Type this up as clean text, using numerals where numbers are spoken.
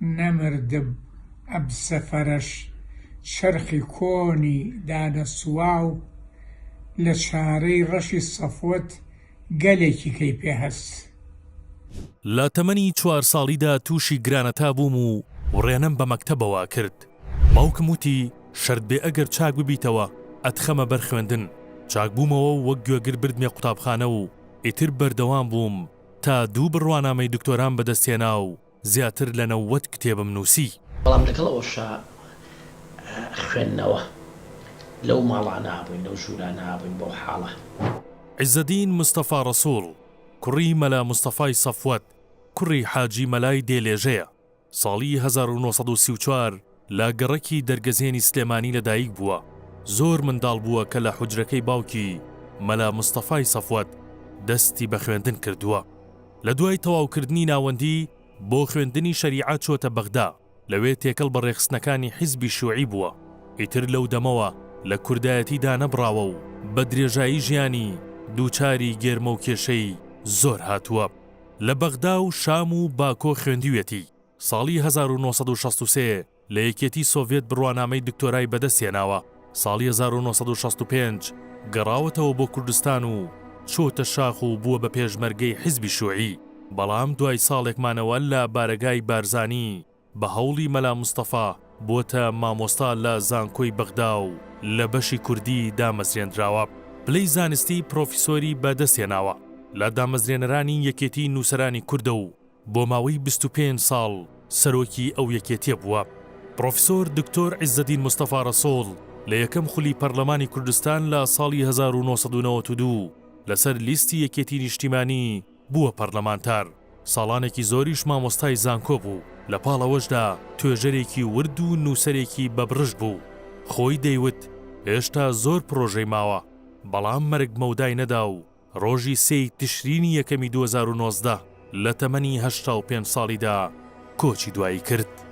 نەمردم ئەم سەفەرەش چەرخی کۆنی دانەسواو لە چارەی ڕەشی سەفوەت گەلێکی کەی پێ هەس. لە تەمەنی چوار ساڵیدا تووشی گرانەتا بووم و وڕێنەم بە مەکتەبەوە ئەکرد. باوکم وتی شەرت بێ ئەگەر چاک ببیتەوە ئەتخەمە بەر خوێندن. چاک بوومەوە و وەک گوێگر بردمیە قوتابخانە و ئیتر بەردەوام بووم تا دوو بڕوانامەی دکتۆرام بەدەست هێنا و زیاتر لە 90 کتێبم نووسی. بەڵام لەگەڵ ئەوەشا خوێندنەوە لەو ماڵانە بووین، لەو ژوورانە بووین بەو حاڵە. عیزەدین مستەفا ڕەسووڵ، کوڕی مەلا مستەفای سەفوەت، کوڕی حاجی مەلای دێلێژەیە. ساڵی 1934 لە گەڕەکی دەرگەزێنی سلێمانی لەدایک بووە. زۆر منداڵ بووە کە لە حوجرەکەی باوکی، مەلا مستەفای سەفوەت، دەستی بە خوێندن کردووە. لە دوای تەواوکردنی ناوەندی، بۆ خوێندنی شەریعە چۆتە بەغدا، لەوێ تێکەڵ بە ڕێکخستنەکانی حیزبی شیوعی بووە، ئیتر لەو دەمەوە لە کوردایەتی دانەبڕاوە و بە درێژایی ژیانی دووچاری گێرمە و کێشەی زۆر هاتووە. لە بەغدا و شام و باکۆ خوێندویەتی. ساڵی 1963 لە یەکێتی سۆڤێت بڕوانامەی دکتۆرای بەدەستهێناوە، ساڵی 1965 گەڕاوەتەوە بۆ کوردستان و چۆتە شاخ و بووە بە پێشمەرگەی حیزبی شوعی، بەڵام دوای ساڵێک مانەوە لە بارەگای بارزانی بە هەوڵی مەلا مستەفا بۆتە مامۆستا لە زانکۆی بەغدا و لە بەشی کوردی دامەزرێندراوە پلەی زانستی پرۆفیسۆری بەدەستهێناوە لە دامەزرێنەرانی یەکێتی نووسەرانی کوردە و بۆ ماوەی 25 ساڵ سەرۆکی ئەو یەکێتیە بووە. پڕۆفیسۆر دکتۆر عیزەدین مستەفا ڕەسوڵ لە یەکەم خولی پەرلەمانی کوردستان لە ساڵی 1992 لەسەر لیستی یەکێتی نیشتیمانی بووە پەرلەمانتار، ساڵانێکی زۆریش مامۆستای زانکۆ بوو، لە پاڵ ئەوەشدا توێژەرێکی ورد و نووسەرێکی بەبڕشت بوو، خۆی دەیوت هێشتا زۆر پڕۆژەی ماوە، بەڵام مەرگ مەودای نەدا و ڕۆژی سێی تشرینی یەکەمی 2019 لە تەمەنی 85 ساڵیدا کۆچی دوایی کرد.